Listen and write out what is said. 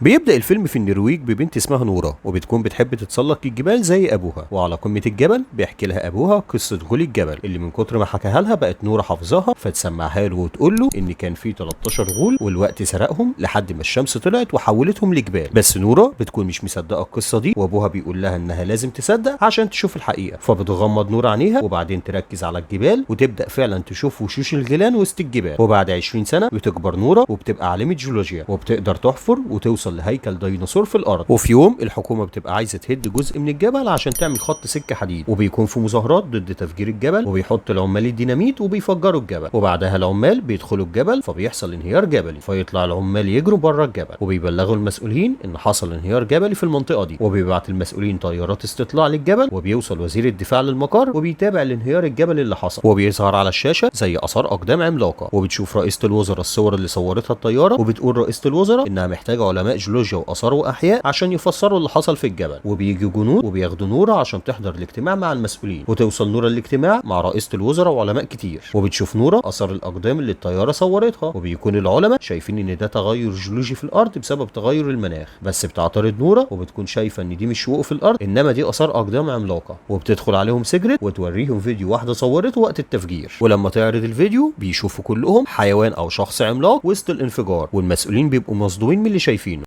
بيبدأ الفيلم في النرويج ببنت اسمها نورة، وبتكون بتحب تتسلق الجبال زي أبوها. وعلى قمة الجبل بيحكي لها أبوها قصة غول الجبل اللي من كتر ما حكاها لها بقت نورة حافظاها، فتسمعها له وتقول له إن كان في 13 غول والوقت سرقهم لحد ما الشمس طلعت وحولتهم لجبال. بس نورة بتكون مش مصدقة القصة دي، وأبوها بيقول لها إنها لازم تصدق عشان تشوف الحقيقة. فبتغمض نورة عينيها وبعدين تركز على الجبال وتبدأ فعلا تشوف وشوش الغيلان وسط الجبال. وبعد 20 سنة بتكبر نورة وبتبقى عالمة جيولوجيا، وبتقدر تحفر وتوصل لهيكل ديناصور في الارض. وفي يوم الحكومة بتبقى عايزه تهد جزء من الجبل عشان تعمل خط سكة حديد، وبيكون في مظاهرات ضد تفجير الجبل، وبيحط العمال الديناميت وبيفجروا الجبل. وبعدها العمال بيدخلوا الجبل فبيحصل انهيار جبلي، فيطلع العمال يجروا بره الجبل وبيبلغوا المسؤولين ان حصل انهيار جبلي في المنطقة دي. وبيبعت المسؤولين طيارات استطلاع للجبل، وبيوصل وزير الدفاع للمقر وبيتابع الانهيار الجبلي اللي حصل، وبيظهر على الشاشة زي اثار اقدام عملاقة. وبتشوف رئيسه الوزراء الصور اللي صورتها الطيارة، وبتقول رئيسه الوزراء انها محتاجه علماء جيولوجيا واثار واحياء عشان يفسروا اللي حصل في الجبل. وبيجي جنود وبياخدوا نوره عشان تحضر الاجتماع مع المسؤولين. وتوصل نوره الاجتماع مع رئيسه الوزراء وعلماء كتير، وبتشوف نوره اثار الاقدام اللي الطيارة صورتها، وبيكون العلماء شايفين ان ده تغير جيولوجي في الارض بسبب تغير المناخ. بس بتعترض نوره وبتكون شايفه ان دي مش شقوق في الارض، انما دي اثار اقدام عملاقة. وبتدخل عليهم سيجرت وتوريهم فيديو واحدة صورته وقت التفجير، ولما تعرض الفيديو بيشوفوا كلهم حيوان او شخص عملاق وسط الانفجار، والمسؤولين بيبقوا مصدومين من اللي شايفينه.